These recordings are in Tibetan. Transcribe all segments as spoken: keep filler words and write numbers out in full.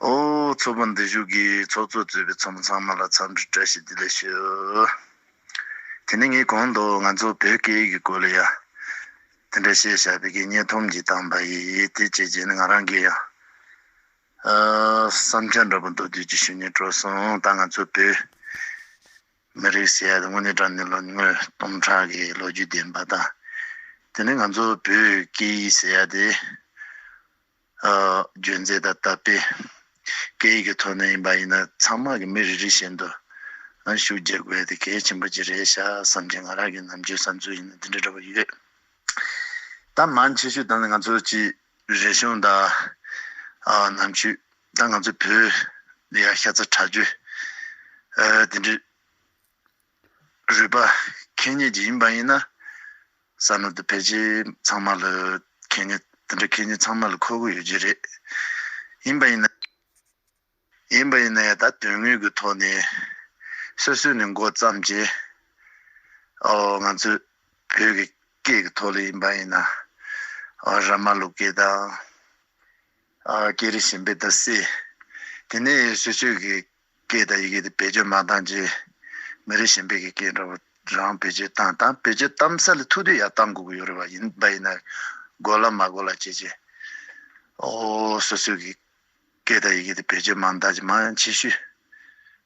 ཨོ། ཚོགས་པ་འདི་བཞུགས་ཀྱི་ཚོགས་གཙོ་གཙོས་པའི་ཚོགས་མི་ཚང་མ་ལ་འཚམས་འདྲི་བཀྲ་ཤིས་བདེ་ལེགས་ཞུ། དེ་ནས་ངས་གོང་དུ་ང་ཚོ་བོད་སྐད་ཡིག་གི་སྐོར་ལ་ཡ་དེ་འདྲ་བཤད་བཞག་པའི་གི་བརྙན་ཐུང་ཅིག་བཏང་པ་ཡིན། དེ་བྱས་རྗེས་ནས་ང་རང་གི་ཡང་ཨ་བསམ་འཆར་འདྲ་པོ་མདོར་བསྡུས་ཅིག་ཞུ་སྙིང་བྲོ་སོང་། ད་ང་ཚོ་བོད་མི་རིགས་ཟེར་ཡ་དེ་དངོས་གནས་དྲང་གནས་ལོ་ངོ་སྟོང་ཕྲག་གི་ལོ་རྒྱུས་ལྡན་པ་དང་། དེ་ནས་ང་ཚོ་བོད་སྐད་ཡིག་ཟེར་ཡ་དེ། ཨ་རྒྱུན་འཛིན་དང་དར་སྤེལ། སྐད་ཡིག་གི་ཐོག་ནས་ཡིན་པ་ཡིན་ན་ཚང་མ་གི་མི་རེ་རེ་བཞིན་དུ་ཨ་ཤུགས་རྒྱག་དགོས་དེ་གལ་ཆེན་པོ་ཅིག་རེད་ཤག་བསམ་གྱི། ང་རང་གི་ནམ་རྒྱུན་བསམ་ཚུལ་ཡིན་ན་དེ་འདྲ་འདྲ་པོ་ཡོད། ད་མང་ཆེ་ཤོས་ད་ནི་ང་ཚོ་ཅིག་རིག་གཞུང་དང་ཨ་ནང་ཆོས། ད་ང་ཚོ་བོད་ལ་ཡ་ཤ་ཚ་དྲག་རྒྱུ་ཨ་དེ་འདྲ་རུས་པ་འཁྱེར་མཁན་ཅིག་ཡིན་པ་ཡིན་ན། བསམ་བློ་དེ་ཕལ་ཆེར་ཚང་མ་ལ་འཁྱེར་མཁན། དེ་འདྲ་འཁྱེར་མཁན་ཚང་མ་ལ་འཁོར་གི་ཡོད་ཀྱི་རེད། ཡིན་པ་ཡིན་ན། ཡིན་པ་ཡིན་ན་ཡང་ད་དོན་དངོས་ཀྱི་ཐོག་ནས་སོ་སོས་ནས་འགོ་བརྩམས་བྱས། ཨོ་ང་ཚོའི་བོད་ཀྱི་སྐད་ཀྱི་ཐོག་ལ་ཡིན་པ་ཡིན་ན། ཨོ་ར་མ་ལུག་སྐད་དང་། ཨ་སྐད་རིགས་གཞན་པའི་ད་སེ། དེ་ནས་སོ་སོའི་གི་སྐད་དང་ཡི་གེ་དེ་བེད་སྤྱོད་མ་བཏང་རྗེས་མི་རིགས་གཞན་པའི་གི་སྐད་འདྲ་བོ་རང་བེད་སྤྱོད་བཏང་། དང་བེད་སྤྱོད་གཏམ་ས་ལ་ཐུག་དུས་ཡར་བཏང་དགོས་ཀྱི་ཡོད་རེད་བ། ཡིན་པ་ཡིན་ན་གོ་ལ་མ་གོ་ལ་བྱས་རྗེས་ཨོ་སོ་སོའི་གི་སྐད་དང་ཡི་གེ་དེ་བེད་སྤྱོད་མ་བཏང་རྗེས་མང་ཆེ་ཤོས་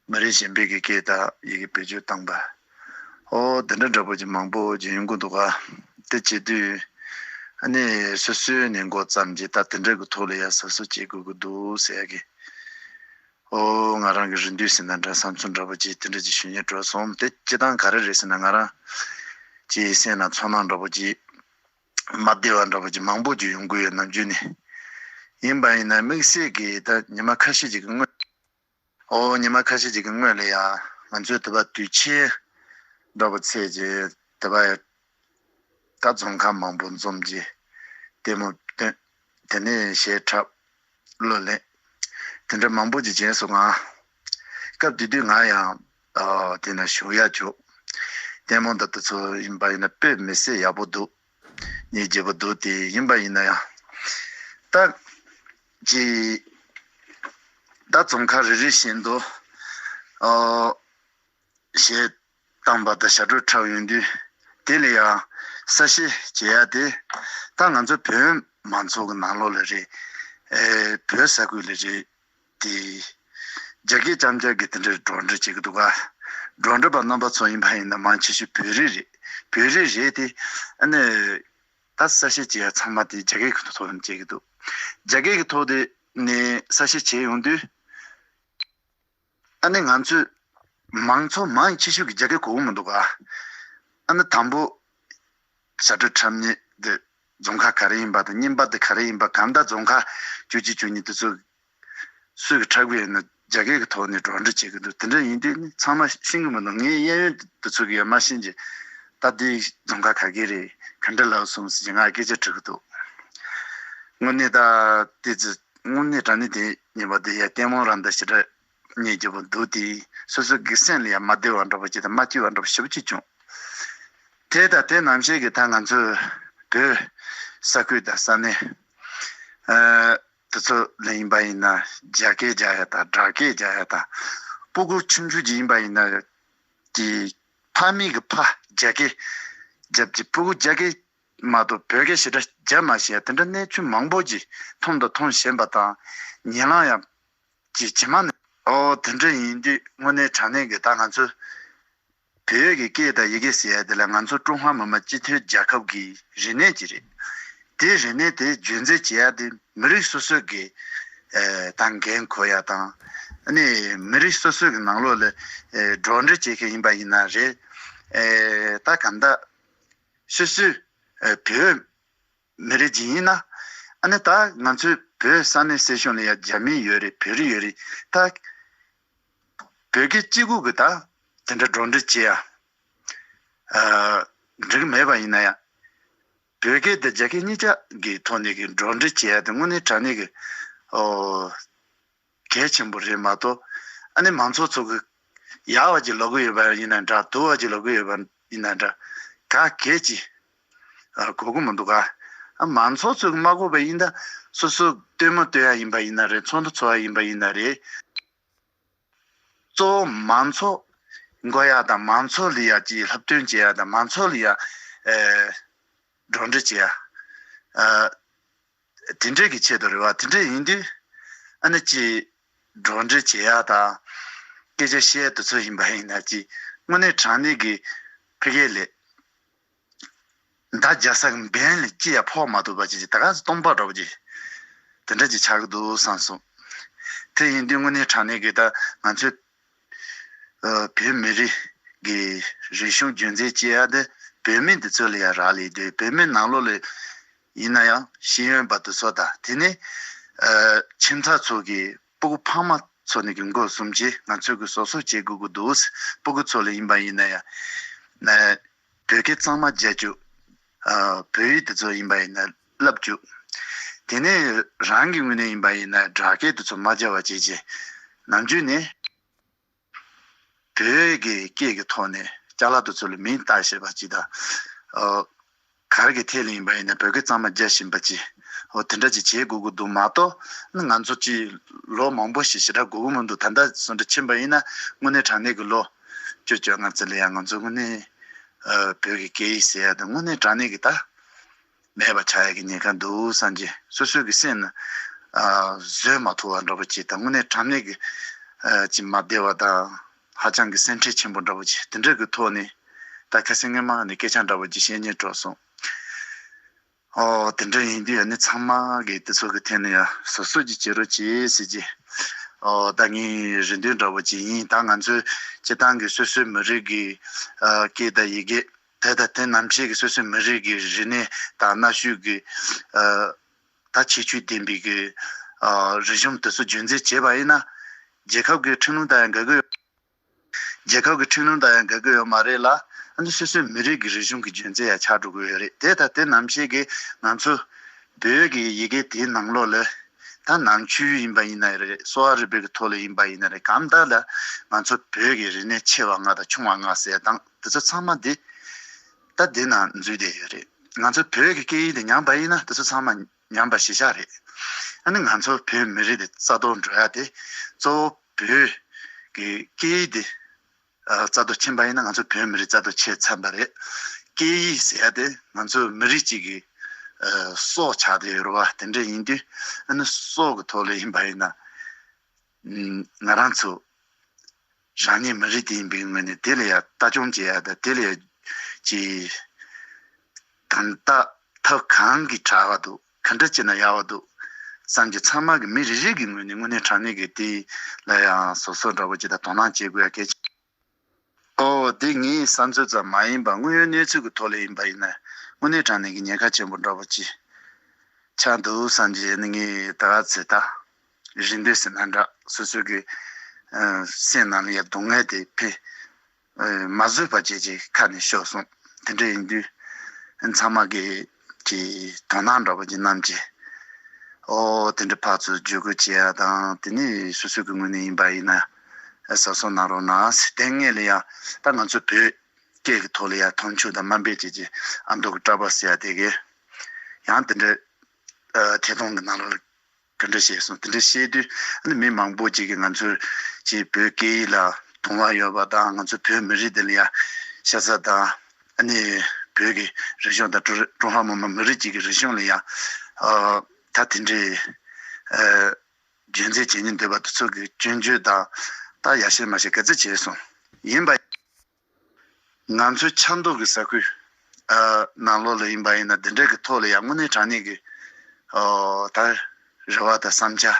མི་རིགས་གཞན་པའི་གི་སྐད་དང་ཡི་གེ་བེད་སྤྱོད་བཏང་པ། ཨོ་དེ་འདྲ་འདྲ་པོ་ཅིག་མང་པོ་ཅིག་ཡོང་གི་འདུག་ག། དེ་བྱེད་དུས་ཨ་ནི་སོ་སོའི་ནས་འགོ་བརྩམས་རྗེས་ད་དེ་འདྲ་གི་ཐོག་ལ་ཡ་སོ་སོ་བྱེད་དགོས་ཀྱི་འདུག་ཟེར་ཡ་གི། ཨོ་ང་རང་གི་རེ་འདུན་ཟེར་ན་འདྲ། བསམ་ཚུལ་འདྲ་པོ་ཅིག་དེ་འདྲ་ཅིག་ཞུ་སྙིང་བྲོ་སོང་། དེ་སྤྱིར་བཏང་ག་རེ་རེད་ཟེར་ན། ང་རང་ཅིག་སེམས་ནང་ཚོར་སྣང་འདྲ་པོ་ཅིག་མ་བདེ་བ་འདྲ་པོ་ཅིག་མང་པོ་ཅིག་ཡོང་གི་ཡོད། ནམ་རྒྱུན་ནས་ཡིན་པ་ཡིན་ན་དམིགས་བསལ་གྱི་ད་ཉི་མ་ཁ་ཤས་ཅིག་གི་སྔོན། ཨོ་ཉི་མ་ཁ་ཤས་ཅིག་གི་སྔོན་ལ་ཡ་ང་ཚོའི་དེ་པ་དུས་ཆེན་འདྲ་པོ་ཚེས་ཀྱི་དེ་པ་ཡ་ད་རྫོང་ཁག་མང་པོ་འཛོམས་ཀྱི་ལྟད་མོ་སྟོན། དེ་ནས་གཞས་འཁྲབ། གླུ་ལེན། དེ་འདྲ་མང་པོ་ཅིག་བྱས་སོང་ང་། སྐབས་དེ་དུས་ང་ཡང་ཨ་དེ་ན་ཞུགས་ཡ་བྱུང་། ལྟད་མོ་འདི་ཚོ་ཡིན་པ་ཡིན་ན་དཔེ་མི་སྲིད་ཡག་པོ་འདུག་ཉེ་རྒྱལ་པོ་འདུག་དེ་ཡིན་པ་ཡིན་ན་ཡང་། ད་ཅི། ད་རྫོང་ཁག་རེ་རེ་བཞིན་དུ་ཨོ་གཞས་བཏང་པ་དང་ཞབས་བྲོ་འཁྲབ་ཡོང་དུས། དེ་ལ་ཡང་གསལ་བཤད་བྱེད་ཡ་དེ། ད་ང་ཚོ་བོད་མང་ཚོགས་ཀྱི་ནང་ལོགས་ལ་རེད། ཨེ་བོད་ས་ཁུལ་ལ་རེད། དེ་རྒྱ་སྐད་རྐྱང་རྐྱང་གི་དེ་འདྲའི་སྒྲོག་འགྲེལ་བྱེད་ཀྱི་འདུག་ག། སྒྲོག་འགྲེལ་པ་རྣམ་པ་ཚོ་ཡིན་པ་ཡིན་ན་མང་ཆེ་ཤོས་བོད་རིགས་རེད། བོད་རིགས་རེད་དེ། ཨ་ནི་ད་གསལ་བཤད་བྱེད་ཡ་ཚང་མ་དེ་རྒྱ་སྐད་ཀྱི་ཐོག་ནས་བྱེད་ཀྱི་འདུག་རྒྱ་སྐད་ཀྱི་ཐོག་དེ་ནས་གསལ་བཤད་བྱེད་ཡོང་དུས། ཨ་ནི་ང་ཚོས་མང་ཚོགས་མང་ཆེ་ཤོས་ཀྱི་རྒྱ་སྐད་གོ་གི་མི་འདུག་ག། ཨ་ནི་དང་པོ་ཞབས་བྲོ་འཁྲབ་མཁན་དེ་རྫོང་ཁག་ག་རེ་ཡིན་པ་དང་། གཉིས་པ་དེ་ག་རེ་ཡིན་པ། གང་ལྟར་རྫོང་ཁག་བཅུ་གཅིག་བཅུ་གཉིས་དེ་ཚོ་སུས་ཀྱི་འཁྲབ་ཀྱི་ཡོད་ན་རྒྱ་སྐད་ཀྱི་ཐོག་ནས་སྒྲོག་འགྲེལ་བྱེད་ཀྱི་འདུག་དེ་འདྲ་ཡིན་དུས་ནི་ཚང་མ་ཤེས་ཀྱི་མི་འདུག་ངའི་གཡས་གཡོན་དེ་ཚོ་གིས་ཡང་མ་ཤེས་ཀྱི། ད་འདི་རྫོང་ཁག་ག་གི་རེད། ག་འདྲ་ལབ་སོང་ཟེར་གྱི་ང་སྐད་ཆ་དྲི་གི་འདུག་དངོས་གནས་ད་དེ་ཚོ་དངོས་གནས་དྲང་གནས་དེ་ཉེས་པ་དེ་ཡ་ལྟད་མོ་རང་ད་ཞེ་དྲག་ཉེ་རྒྱུ་བོ་འདུག་དེ་སོ་སོ་གི་སེམས་ལ་ཡང་མ་བདེ་བ་འདྲ་པོ་ཅིག་དང་མ་སྐྱིད་པ་འདྲ་པོ་ཞེ་པོ་ཅིག་བྱུང་། དེ་དང་དེ་ནང་བཞིན་གྱི་ད་ང་ཚོའི་བོད་ས་ཁུལ་དང་ས་གནས་ཨ་དེ་ཚོ་ལ་ཡིན་པ་ཡིན་ན་རྒྱ་སྐད་རྒྱག་ཡ་དང་སྦྲག་སྐད་རྒྱག་ཡ་དང་། སྤུ་གུ་ཆུང་ཆུང་ཅིག་ཡིན་པ་ཡིན་ན་དེ་ཕ་མེས་ཀྱི་ཕ་རྒྱ་སྐད་རྒྱབ་ཀྱི། སྤུ་གུ་རྒྱ་སྐད་མ་གཏོགས་བོད་སྐད་ཞེ་དྲག་རྒྱབ་མ་ཤེས་ཡ་དེ་འདྲ་གནས་ཚུལ་མང་པོ་ཅིག་མཐོང་དང་མཐོང་བཞིན་པ་དང་། ཉེ་ལམ་ཡང་ཅིག་ཇེ་མང་ནས། ཨོ་དེ་འདྲ་ཡིན་དུས་དངོས་གནས་དྲང་གནས་ཀྱི་ད་ང་ཚོ་བོད་ཀྱི་སྐད་དང་ཡི་གེ་ཟེར་ཡ་དེ་ལ་ང་ཚོ་ཀྲུང་ཧྭ་མི་དམངས་སྤྱི་མཐུན་རྒྱལ་ཁབ་ཀྱི་རིག་གནས་ཅིག་རེད། དེ་རིག་གནས་དེ་རྒྱུན་འཛིན་བྱེད་ཡ་དེ་མི་རིགས་སོ་སོ་གི་ཨེ་ད་འགན་འཁུར་ཡ་དང་། ཨ་ནི་མི་རིགས་སོ་སོ་གི་ནང་ལོགས་ལ་ཨེ་སྒྲོག་འགྲེལ་བྱེད་མཁན་ཡིན་པ་ཡིན་ན་རེད། ཨེ་ད་གང་ལྟར་སོ་སོའི་ཨེ་བོད་མི་རིགས་ཅིག་ཡིན་ན། ཨ་ནི་ད་ང་ཚོའི་བོད་ས་གནས་སྲིད་གཞུང་ལ་ཡ་རྒྱ་མི་ཡོད་རེད། བོད་རིགས་ཡོད་རེད། ད་བོད་སྐད་གཅིག་པུ་གི་ད་དེ་འདྲ་སྒྲོག་འགྲེལ་བྱེད་ཡ་ཨ་འགྲིག་གི་མེད་པ་ཡིན་ན་ཡང་། བོད་སྐད་དང་རྒྱ་སྐད་གཉིས་ཆ་གི་ཐོག་ནས་ཀྱི་སྒྲོག་འགྲེལ་བྱེད་ཡ་དེ་དངོས་གནས་དྲང་གནས་ཀྱི་ཨོ་གལ་ཆེན་པོ་རེད་མ་གཏོགས། ཨ་ནི་མང་ཚོགས་ཚོ་གི་ཡག་པ་ཅིག་ལབ་གི་ཡོད་པ་ཡིན་ན་འདྲ། སྡུག་པ་ཅིག་ལབ་གི་ཡོད་པ་ཡིན་ན་འདྲ། ག་གེ་ཅིག་ཨ་གོ་གི་མི་འདུག་ག། ཨ། མང་ཚོགས་ཚོས་མ་གོ་བ་ཡིན་ད། སོ་སོ་ལྟད་མོ་ལྟོས་ཡ་ཡིན་པ་ཡིན་ན་རེད། ཚོགས་འདུ་ཚོགས་ཡ་ཡིན་པ་ཡིན་ན་རེད། གཙོ་བོ་མང་ཚོགས་མགོ་ཡག་དང་། མང་ཚོགས་ལ་ཡ་ཅིག་ལྷབ་སྟོན་བྱེད་ཡ་དང་། མང་ཚོགས་ལ་ཡ་ཨེ་འགྲོ་འདྲི་བྱེད་ཡ། ཨ། དེ་འདྲས་ཀྱི་ཆེད་དུ་རེད་བ། དེ་འདྲས་ཡིན་དུས་ཨ་ནི་ཅིག་འགྲོ་འདྲི་བྱེད་ཡ་དང་། སྐད་ཆ་བཤད་དུ་ཚོ་ཡིན་པ་ཡིན་ན་ཅིག་དངོས་གནས་དྲང་གནས་ཀྱི་ཕ་གི་ལས། མདའ་རྒྱག་ས་གི་འབེན་ལ་ཅི་ཡང་ཕོག་མ་ཐུབ་པ་ཅིག་ཅིག་ད་ག་སེ་སྟོང་པ་འདྲ་པོ་ཅིག་དེ་འདྲ་ཅིག་ཆགས་ཀྱི་འདུག་བསམ་སོང་། དེ་ཡིན་དུས་དངོས་གནས་དྲང་གནས་ཀྱི་ད་ང་ཚོའི་ཨ་བོད་མི་རིགས་ཀྱི་རིག་གཞུང་རྒྱུན་འཛིན་བྱེད་ཡ་དེ་བོད་མི་འདི་ཚོ་ལ་ཡང་རག་ལས་དུས། བོད་མི་ནང་ལོགས་ལ་ཡིན་ན་ཡང་ཤེས་ཡོན་པ་དེ་ཚོ་དང་། དེ་ནས་ཨ་ཁྱིམ་ཚང་ཚོ་གི་སྤུ་གུ་ཕ་མ་ཚོ་ནས་ཀྱི་མགོ་བཟུང་བྱས་ང་ཚོས་ཀྱི་སོ་སོ་བྱེད་དགོས་ཀྱི་འདུག་སྤུ་གུ་ཚོ་ལ་ཡིན་པ་ཡིན་ན་ཡང་ཨ་བོད་སྐད་གཙང་མ་རྒྱག་རྒྱུ། ཨ་བོད་ཡིག་དེ་ཚོ་ཡིན་པ་ཡིན་ན་བསླབ་རྒྱུ། དེ་ནས་རང་གི་ངོས་ནས་ཡིན་པ་ཡིན་ན་སྦྲག་སྐད་དེ་ཚོ་མ་བརྗེད་པ་བྱས་བྱས། ནམ་རྒྱུན་ནས་བོད་ཀྱི་སྐད་ཀྱི་ཐོག་ནས་ཅ་ལག་དེ་ཚོ་ལ་མིང་བཏགས་བཞིན་པ་ཅིག་དང་། ཨ་ག་རེ་གི་ཐད་ལ་ཡིན་པ་ཡིན་ན་བོད་སྐད་གཙང་མ་རྒྱག་བཞིན་པ་ཅིག་འོ་དེ་འདྲ་ཅིག་བྱེད་དགོས་ཀྱི་འདུག་མ་གཏོགས། ང་ཚོ་ཅིག་ལོ་མང་པོ་ཞིག་ཞེ་དྲག་འགོར་གྱི་མི་འདུག་ད་ལྟ་སོ་འདྲ་ཕྱིན་པ་ཡིན་ན་དངོས་གནས་དྲང་གནས་ཀྱི་ལོ་བཅུ་བཅོ་ལྔ་ཙམ་ལ་ཡང་ང་ཚོ་དངོས་གནས་ཨ་བོད་ཀྱི་སྐད་ཡིག་ཟེར་ཡ་དེ་དངོས་གནས་དྲང་གནས་ཀྱི་ད་མེད་པ་ཆགས་ཡ་གི་ཉེན་ཁ་འདུག་བསམ་གྱི། སོ་སོའི་གི་སེམས་ནང་ཨ་བཟོད་མ་ཐུབ་པ་འདྲ་པོ་ཅིག་དང་། དངོས་གནས་དྲང་གནས་ཀྱི་ཨ་ཅིག་མ་བདེ་བ་དང་། ཧ་ཅང་གི་སེམས་ཁྲལ་ཆེན་པོ་འདྲ་པོ་ཅིག་དེ་འདྲ་གི་ཐོག་ནས་ད་ཁ་སང་སྔོན་མ་ནས་སྐད་ཆ་འདྲ་པོ་ཅིག་བཤད་སྙིང་བྲོ་སོང་། ཨོ་དེ་འདྲ་ཡིན་དུས་ཨ་ནི་ཚང་མ་གིས་དེ་ཚོ་གི་ཐད་ནས་ཡ་སོ་སོ་ཅིག་བྱེད་རོགས་བྱེད་ཟེར་གྱི། ཨོ་ད་ངའི་རེ་འདུན་འདྲ་པོ་ཅིག་ཡིན། ད་ང་ཚོའི་སྤྱི་བཏང་གི་སོ་སོའི་མི་རིགས་ཀྱི་ཨ་སྐད་དང་ཡི་གེ་དེ་དང་དེ་ནང་བཞིན་གྱི་སོ་སོའི་མི་རིགས་ཀྱི་རིག་གནས་དང་གནའ་ཤུལ་གྱི་ཨ་ད་ཁྱད་ཆོས་ལྡན་པའི་གི་ཨ་རིག་གཞུང་དེ་ཚོ་རྒྱུན་འཛིན་བྱས་པ་ཡིན་ན། རྒྱལ་ཁབ་ཀྱི་ཁྲིམས་ལུགས་དང་ཡང་འགལ་གྱི་ཡོད། རྒྱལ་ཁབ་ཀྱི་ཁྲིམས་ལུགས་དང་ཡང་འགལ་གྱི་ཡོད་མ་རེད་ལ། ཨ་ནི་སོ་སོའི་མི་རིགས་ཀྱི་རིག་གཞུང་གི་རྒྱུན་འཛིན་ཡང་ཆགས་འགྲོ་གི་ཡོད་རེད། དེ་དང་དེ་ནང་བཞིན་གྱི་ང་ཚོ་བོད་ཀྱི་ཡི་གེ་དེའི་ནང་ལོགས་ལ་ད་ནང་ཆོས་ཡིན་པ་ཡིན་ན་རེད། གསོ་བ་རིག་པའི་གི་ཐོག་ལ་ཡིན་པ་ཡིན་ན་རེད། གང་ལྟར་ལ་ང་ཚོ་བོད་ཀྱི་རིག་གནས་ཆེ་བ་ལྔ་དང་ཆུང་བ་ལྔ་ཟེར་དང་། དེ་ཚོ་ཚང་མ་འདི་ད་འདི་ནང་འཛུལ་བསྡད་ཡོད་རེད། ང་ཚོ་བོད་ཀྱི་སྐད་ཡིག་དེ་ཉམས་པ་ཡིན་ན་དེ་ཚོ་ཚང་མ་ཉམས་པ་གཞིར་བཞག་རེད། ཨ་ནི་ང་ཚོ་བོད་མི་རིགས་དེ་རྩ་གཏོར་འགྲོ་ཡ་དེ་གཙོ་བོ་བོད་ཀྱི་སྐད་ཡིག་དེ་ཨ་རྩ་གཏོར་ཕྱིན་པ་ཡིན་ན། ང་ཚོ་བོད་མི་རིགས་རྩ་གཏོར་ཕྱིན་ཚར་བ་རེད། སྐད་ཡིག་ཟེར་ཡ་དེ་ང་ཚོ་མི་རིགས་གཅིག་གི་ཨ་སྲོག་ཆགས་བསྡད་ཡོད་རེད་བ། དེ་འདྲ་ཡིན་དུས་ཨ་ནི་སྲོག་གི་ཐོག་ལ་ཡིན་པ་ཡིན་ན། ང་རང་ཚོ་རང་ཉིད་མི་རིགས་དེ་ཡིན་པའི་ངོས་ནས་དེ་ལ་ཡང་ལྟ་སྐྱོང་བྱེད་ཡ་དང་། དེ་ལ་ཡང་ཅིག་དང་ད་ཐབས་གང་གིས་དྲག་པ་འདུག་ག་འདྲ་བྱས་ན་ཡག་པ་འདུག་བསམ་གྱི། ཚང་མ་གི་མི་རེ་རེ་གི་ངོས་ནས་དངོས་གནས་དྲང་གནས་ཀྱི་དེ་ལ་ཡང་སོ་སོ་འདྲ་པོ་ཅིག་དང་དོ་སྣང་བྱེད་དགོས་ཡ་གལ་ཆེ། ཨོ་དེ་ངའི་བསམ་ཚུལ་ཙམ་མ་ཡིན་པར་དངོས་ཡོད་གནས་ཚུལ་གྱི་ཐོག་ལ་ཡིན་པ་ཡིན་ན་དངོས་གནས་དྲང་གནས་ཀྱི་ཉེན་ཁ་ཆེན་པོ་འདྲ་པོ་ཅིག་ཆགས་འདུག་བསམ་གྱི། ནི་ངས་ད་ག་ཚོད་ད་རེ་འདུན་ཟེར་ན་འདྲ། སོ་སོ་གི་ཨ་སེམས་ནང་ལ་ཡ་སྡུག་བསྔལ་དེ་ཕེ་ཨ་མ་བཟོད་པ་བྱས་བྱས་ཁ་ནས་ཤོར་སོང་། དེ་འདྲ་ཡིན་དུས་ཚང་མ་གི་གི་དོ་སྣང་འདྲ་པོ་ཅིག་གནང་བྱས། ཨོ་དེ་འདྲ་ཕར་ཚུར་བརྗེ་བཀོད་བྱེད་ཡ་དང་། དེ་ནས་སོ་སོ་གི་ངོས་ནས་ཡིན་པ་ཡིན་ན་ཨ་གཟབ་གཟབ་གནང་རོགས་གནང་ཟེར། དེ་སྔོན་ལ་ཡ་ད་ང་ཚོ་བོད་སྐད་ཀྱི་ཐོག་ལ་ཡ་དམ་ཆོས་དང་དམའ་འབེབས་བྱེད་ཀྱི་ཨ་མདོ་གི་གྲྭ་པ་ཟེར་ཡ་དེ་གས་ཡང་དེ་འདྲ་ཨ་ཐད་གཏོང་གི་ནང་ལོགས་ལ་ག་འདྲ་བཤད་སོང་། དེ་འདྲ་བཤད་དུས་ཨ་ནི་མི་མང་པོ་ཅིག་གིས་ང་ཚོའི་ཅིག་བོད་སྐད་ཡིག་ལ་དུང་བ་ཡོད་པ་དང་། ང་ཚོ་བོད་མི་རིགས་དེ་ལ་ཡ་ཤ་ཚ་དང་། ཨ་ནི་བོད་ཀྱི་རིག་གཞུང་དང་ཀྲུང་ཀྲུང་ཧྭ་མི་དམངས་མི་རིགས་གཅིག་གི་རིག་གཞུང་ལ་ཡ་ཨ་ད་དེ་འདྲའི་ཨ་རྒྱུན་འཛིན་བྱེད་སྙིང་འདོད་པ་དེ་ཚོ་གི་སྐྱོན་བརྗོད་དང་། ད་ཡ་བཤད་མ་བཤད་ག་ཚོད་བྱས་སོང་། ཡིན་པ། ང་ཚོའི་ཆབ་མདོ་གི་ས་ཁུལ་ཨ་ནང་ལོགས་ལ་ཡིན་པ་ཡིན་ན་འདི་འདྲ་གི་ཐོག་ལ་ཡང་དངོས་གནས་དྲང་གནས་ཀྱི་ཨོ་ད་རེ་བ་དང་བསམ་འཆར་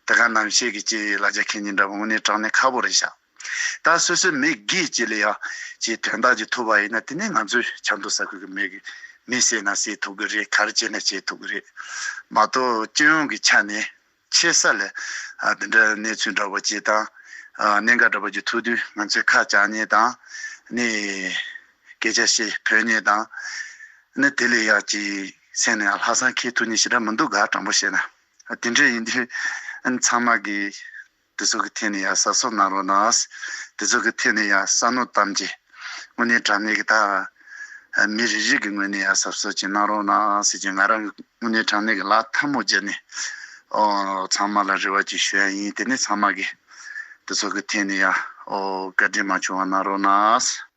དེ་ག་ནང་བཞིན་གྱི་ཅིག་ལ་རྒྱ་ཁྱེད་ཉིད་འདྲ་པོ་དངོས་གནས་དྲང་གནས་ཁག་པོ་རེད་ཤག་ད་སོ་སོའི་མི་སྒེར་གཅིག་ལ་ཡང་ཅིག་དོན་དག་ཅིག་ཐུག་པ་ཡིན་ན། དེ་ནས་ང་ཚོའི་ཆབ་མདོ་ས་ཁུལ་གྱི་མི་གི་མི་བསད་ན་བསད་ཐུབ་གི་རེད། ག་རེ་བྱས་ན་བྱེད་ཐུབ་གི་རེད་མ་གཏོགས། སྤྱི་ཡོངས་ཀྱི་ཆ་ནས་ཆེ་ས་ལ་ཨ་འདི་འདྲ་གནས་ཚུལ་འདྲ་པོ་ཅིག་དང་ཨ་གནད་འགག་འདྲ་པོ་ཅིག་ཐུག་དུས་ང་ཚོས་ཁ་བྱ་ཉེས་དང་ནི་སྐད་ཆ་བཤད་ཕོད་ཉེས་དང་ནི་དེ་ལས་ཡག་ཅིག་སེམས་ནས་ལྷག་བསམ་འཁྱེར་ཐུབ་ཉེས་ཞེ་དྲག་མི་འདུག་ག་དྲང་པོ་བཤད་ན། ཨ་དེ་འདྲ་ཡིན་དུས་ཨ་ཚང་མ་གིས་དེ་ཚོ་གི་ཐད་ནས་ཡང་གཟབ་གཟབ་གནང་རོགས་གནང་། དེ་ཚོ་གི་ཐད་ནས་ཡང་བསམ་བློ་བཏང་རྗེས་དངོས་གནས་དྲང་གནས་ཀྱི་ད་ མི་རེ་རེ་གི་ངོས་ནས་ཡ་གཟབ་གཟབ་ཅིག་གནང་རོགས་གནང་ཟེར་གྱི། ང་རང་གི་དངོས་གནས་དྲང་གནས་ཀྱི་ལག་ཐལ་མོ་སྦྱར་ནས་ཨོ་ཚང་མ་ལ་རེ་བ་ཅིག་ཞུ་ཡ་ཡིན། དེ་ནས་ཚང་མ་གི་དེ་ཚོ་གི་ཐད་ནས་ཡ་ཨོ་བཀའ་དྲིན་མ་བྱུང་བ་གནང་རོགས་གནང་།